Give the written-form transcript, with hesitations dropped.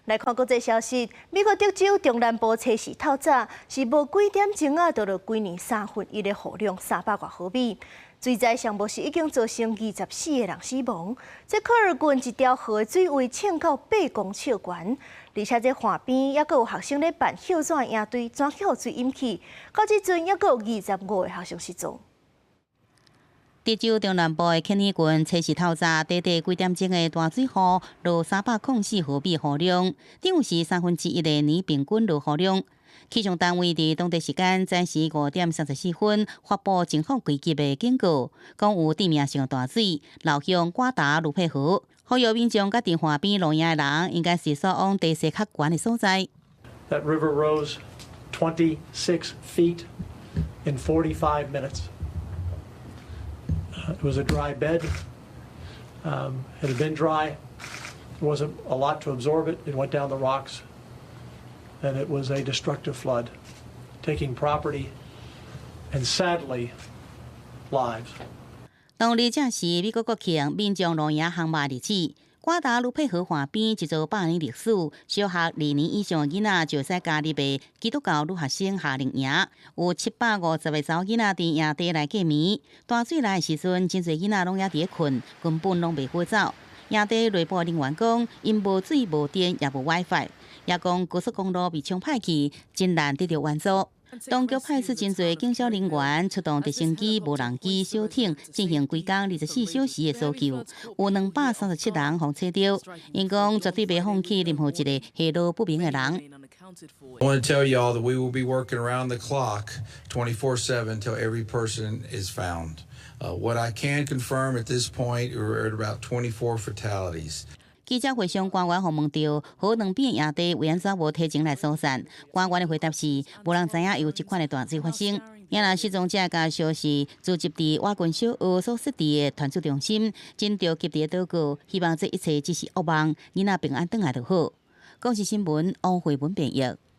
來看國際消息，美國德州中南部初四透早是無幾點鐘啊，就落規年三分一的雨量300外毫米。水災上無是已經造成24個人死亡。這科爾郡一條河的水位衝到8公尺懸，而且這岸邊猶閣有學生咧辦歇紙營隊，全予水淹去。到這陣猶閣有25個學生失蹤。德州中南部的肯尼郡初四透早短短幾點鐘的大水雨落304毫米雨量，等於是三分之一的年平均落雨量。氣象單位佇當地時間早時5點34分發布情況危急的警告，講有致命性的大水流向瓜達盧佩河，呼籲民眾佮佇岸邊露營的人應該是徙往地勢較懸的所在。 That river rose 26 feet in 45 minutes. It was a dry bed. It had been dry. There wasn't a lot to absorb it. It went down the rocks, and it was a destructive flood, taking property and, sadly, lives. 當日正是美國國慶民眾露營項目的日子。瓜達盧佩河岸邊一座百年歷史小學二年以上的囡仔就會使加入的基督教女學生夏令營，有750個查某囡仔佇營地內過暝。大水來的時陣，真濟囡仔攏猶佇咧睏，根本攏袂好走。營地內部人員講，𪜶無水無電也無 WiFi，也講高速公路被沖歹去，真難得著援助。當局派出真濟警消人員出動直升機、無人機、小艇進行規工24小時的搜救，有237人予揣著。𪜶講絕對袂放棄任何一个下落不明的人。 I want to tell you all that we will be working around the clock 24/7 till every person is found. What I can confirm at this point, we're at about 24 fatalities. 記者會上，官員予問著河兩邊營地為按怎無提前來疏散？官員的回答是：無人知影有這款的大水發生。也若失蹤者家屬是聚集佇瓦根小學所設置的團聚中心，真著急佇禱告，希望這一切只是噩夢，囡仔平安轉來就好。公視新聞王慧文編譯。